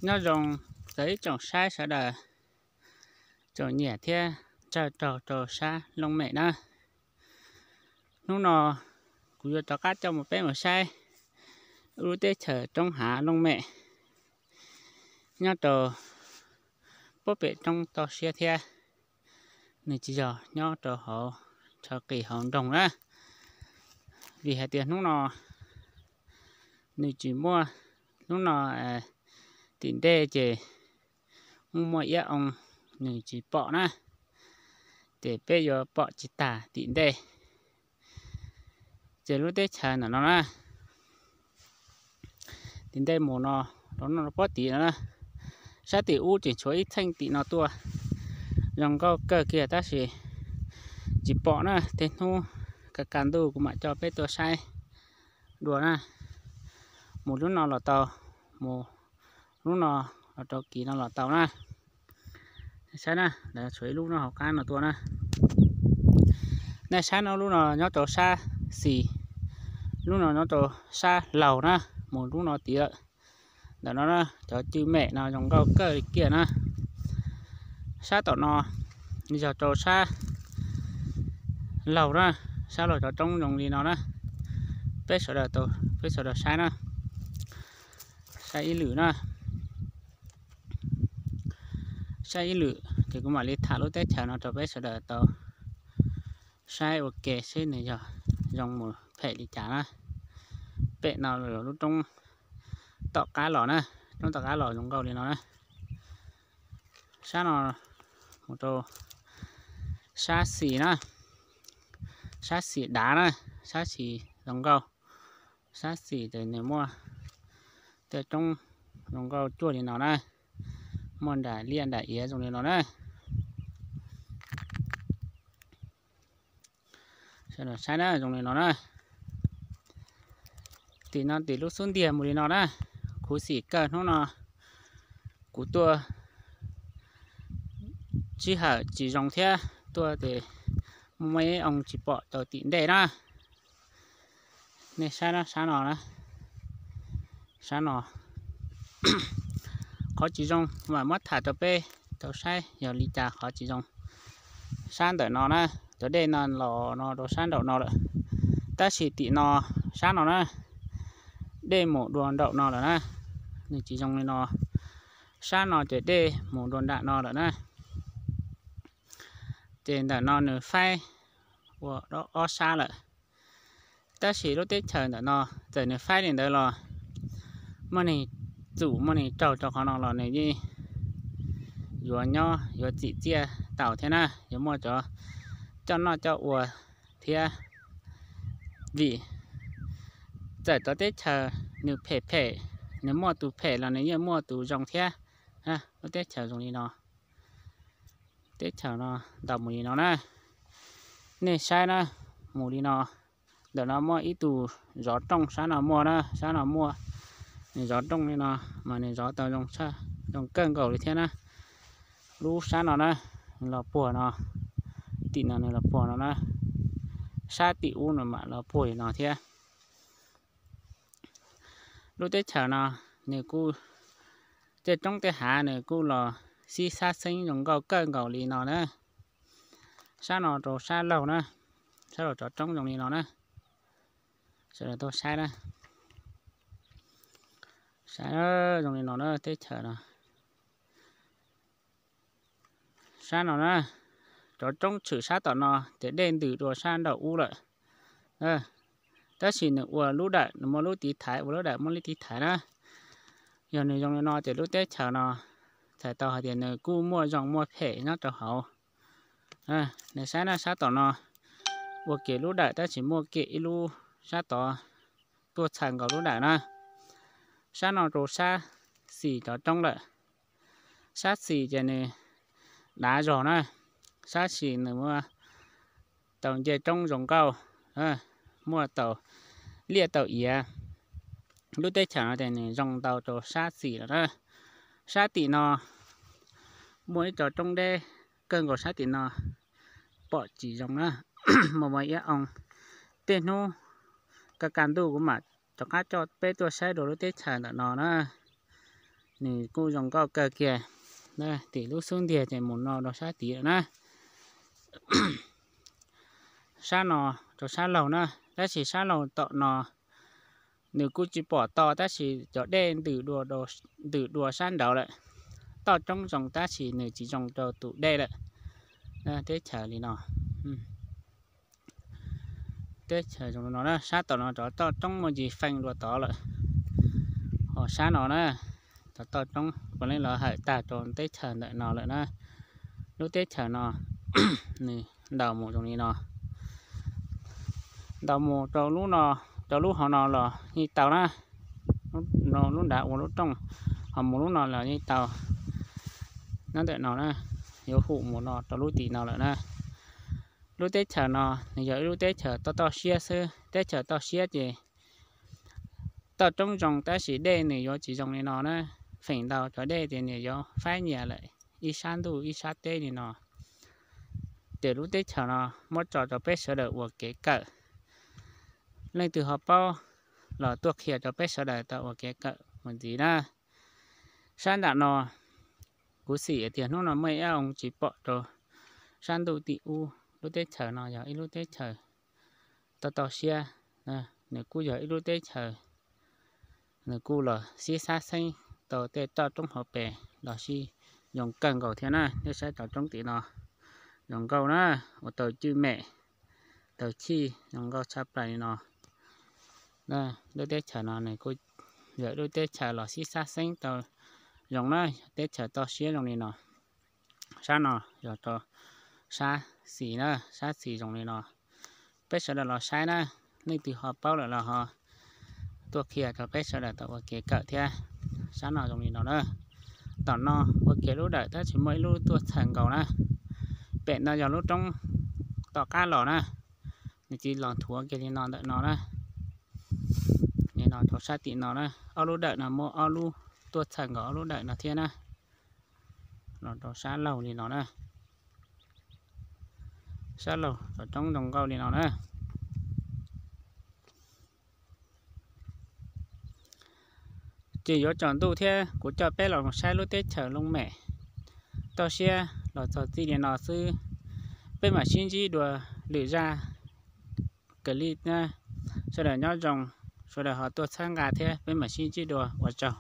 Nyob zoo txog ib tsoom saib sawv daws, tsoom nyiam thiab ntsawj raug rau sab Looj Mem na. Hnub no kuv yuav rov qab coj mus peb mus saib ib lub teb chaws roob hav Looj Mem nyob rau puag pem roob toj siab thiab. Nws tsis yog nyob rau hauv chaw qis hauv nroog na, vim hais tias hnub no nws tsis muaj, hnub no tim ntej ces muaj muaj iab oo, nws tsis pom na, ces peb yuav pom tsis tas tim ntej. Ces lub teb chaws ntawm no na, tim ntej mus no, rau no pob tid no na, sab tim ub tseem tshuav ib txheej tim no tuaj, zoo nkauj kawg kiag tab sis tsis pom na. Tej hnub ka ka ntuj kuv mam coj peb tuaj saib dua na. Mus lub no los tau, mus lub no los rau kis no los tau na. Saib na, lawv tshuav ib lub no hauv qab no tuaj na. Nej saib no, lub no nyob rau sab xis, lub no nyob rau sab laug na, mus lub no tid lawm. Ntawm no na, cov cw mem no zoo nkauj kawg li kiag na. Sab tom no yog rau sab laug na, sab laug cov roob zoo li no na. Peb sawv daws tau, peb sawv daws saib na, saib ib lwm na. Saib ib lwm ces kuv mam li tham lub teb chaws no rau peb sawv daws tau saib ua ke seb nws yog zoo mus phem li cas na. Pem no lub roob tom qab los na, roob tom qab los zoo nkauj li no na. Sab no mus rau sab xis na, sab xis dav na, sab xis zoo nkauj. Sab xis ces nws muaj tej roob zoo nkauj cuag li no na, muaj nram liaj nram iav zoo li no na. Sawv daws saib na, zoo li no na. Tim no tim lub xub ntiag mus li no na. Khuv xim kawg hnub no kuv tuaj sij hawm tsis zoo thiab tuaj ces muaj muaj ib oo tsis pom tau tim ntej na. Nej saib na, sab no na, sab no qhov tsis zoo mam muab tham rau peb tau saib yog li cas qhov tsis zoo. Sab ntawm no na, cov dej no los no rau sab nraum no lawm, tab sis tim no, sab no na, dej mus dua nraum no lawm na. Nws tsis zoo li no, sab no ces dej mus dua nram no lawm na. Ces ntawm no nws faib ua ob sab lawm. Tab sis lub teb chaws ntawm no txawm nws faib li ntawd los muaj neeg txum muaj neeg raug rau qhov no los nws yeej yuav nyob yuav txim txiaj tau thiab na, yuav muaj cov coj noj coj ua thiab. Vim txawm cov teb chaws nws phem phem, nws muaj tus phem los nws yeej muaj tus zoo thiab. Lub teb chaws zoo li no, teb chaws no ntaus mus li no na. Nej saib na, mus li no, ntawm no muaj ib tug zov rooj, sab no muaj na, sab no muaj. Nws zov rooj li no mas nws zov tau zoo kawg nkaus li thiab na. Lub sab no na, nws los puag no, tim no nws los puag no na, sab tim ub no mam los puag li no thiab. Lub teb chaws no nws kuj, tej roob tej hav nws kuj los sib sab xeeb zoo nkauj kawg nkaus li no na. Sab no rau sab laug na, sab laug cov roob zoo li no na. Sawv daws tuaj saib na, saib zoo li no na, teb chaws no. Sab no na, cov roob tshwm sab tom no ces dej ntws dua sab nraum ub lawm. Tab sis nws ua lub dawm, nws muaj lub tiv thaiv, ua lub dawm muaj lub tiv thaiv na. Yog nws zoo li no ces lub teb chaws no txhais tau hais tias nws kuj muaj zoo muaj phem nyob rau hauv. Nws saib na, sab tom no ua kiag lub dawm tab sis muaj kiag ib lub sab tod tuaj txhais nkaus lub dawm na. Sab no rau sab xis cov roob lawm. Sab xis ces nws dav zog na, sab xis nws muaj tau nce roob zoo nkauj, muaj tau liaj tau iav. Lub teb chaws no ces nws zoo ntau rau sab xis lawm na. Sab tim no muaj ib co roob deb kawg nkaus sab tim no, pom tsis zoo na, muaj muaj iab oo. Tej hnub kaj kaj ntuj kuv mam rov qab coj peb tuaj saib dua lub teb chaws ntawm no na. nws kuj zoo nkauj kawg kiag. Tim lub xub ntiag ces mus no rau sab tid lawm na. Sab no rau sab laug na, tab sis sab laug tom no nws kuj tsis pom to, tab sis cov dej ntws dua sab nraud lawm. Toj roob zoo tab sis nws tsis zoo rau tus dej lawm. Teb chaws li no, teb chaws zoo no na, sab tom no rov toj roob muaj ntsis feej dua tod lawm. Ho sab no na, rov toj roob puav leej los hawm tag rau teb chaws ntawm no lawm na. Lub teb chaws no nws ntaus mus zoo li no, ntaus mus rau lub no, rau lub hauv no los yeej tau na. Lub nrad ua lub rooj, ho mus lub no los yeej tau. Nyob ntawm no na, yuav hum mus no rau lub tim no lawm na. Lub teb chaws no nws yog ib lub teb chaws toj toj siab xwb. Teb chaws toj siab ces toj roob zoo tab sis dej nws yuav tsis zoo li no na. Feem ntau cov dej ces nws yuav faib nyias lawm ib sab ntuj ib sab teb li no. Ces lub teb chaws no muab tso rau peb sawv daws ua kev kawm. Leej twg ho paub los tuaj qhia rau peb sawv daws tau ua kev kawm mus ntxiv na. Sab nram no, kuv xim hais tias hnub no muaj ib ob oo tsis pom rau sab ntuj tim ub. Lub teb chaws no yog ib lub teb chaws toj toj siab, nws kuj yog ib lub teb chaws nws kuj los sib xab xeeb tau tej toj roob hauv pes los sib zoo kawg nkaus thiab na. Nej saib cov roob tim no zoo nkauj na, ua tau cwj mem, tau chij zoo nkauj tshaj plaws li no. Lub teb chaws no nws kuj yog lub teb chaws los sib xab xeeb tau zoo na, teb chaws toj siab zoo li no. Sab no yog rau sab xis na, sab xis zoo li no. Peb sawv daws los saib na, leej twg ho paub lawm los ho tuaj qhia rau peb sawv daws tau ua kev kawm thiab. Sab no zoo li no na. Tom no ua kiag lub dawm tab sis muaj ib lub tuaj txhaws nkaus na. Pem no yog lub roob tom qab los na, nws tsis los nthuav kiag li no ntawm no na. Li no rau sab tim no na, ob lub dawm no muaj ob lub tuaj txhaws nkaus ob lub dawm no thiab na. Los rau sab laug li no na. Sab laug tom roob zoo nkauj li no na. Ces yuav tsaus ntuj thiab kuv coj peb los mus saib lub teb chaws Looj Mem toj siab los txog txij li no xwb. Peb mam sib ntsib dua lwm zaj clip na. Sawv daws nyob zoo, sawv daws ho tuaj txhawb nqa thiab, peb mam sib ntsib dua, ua tsaug.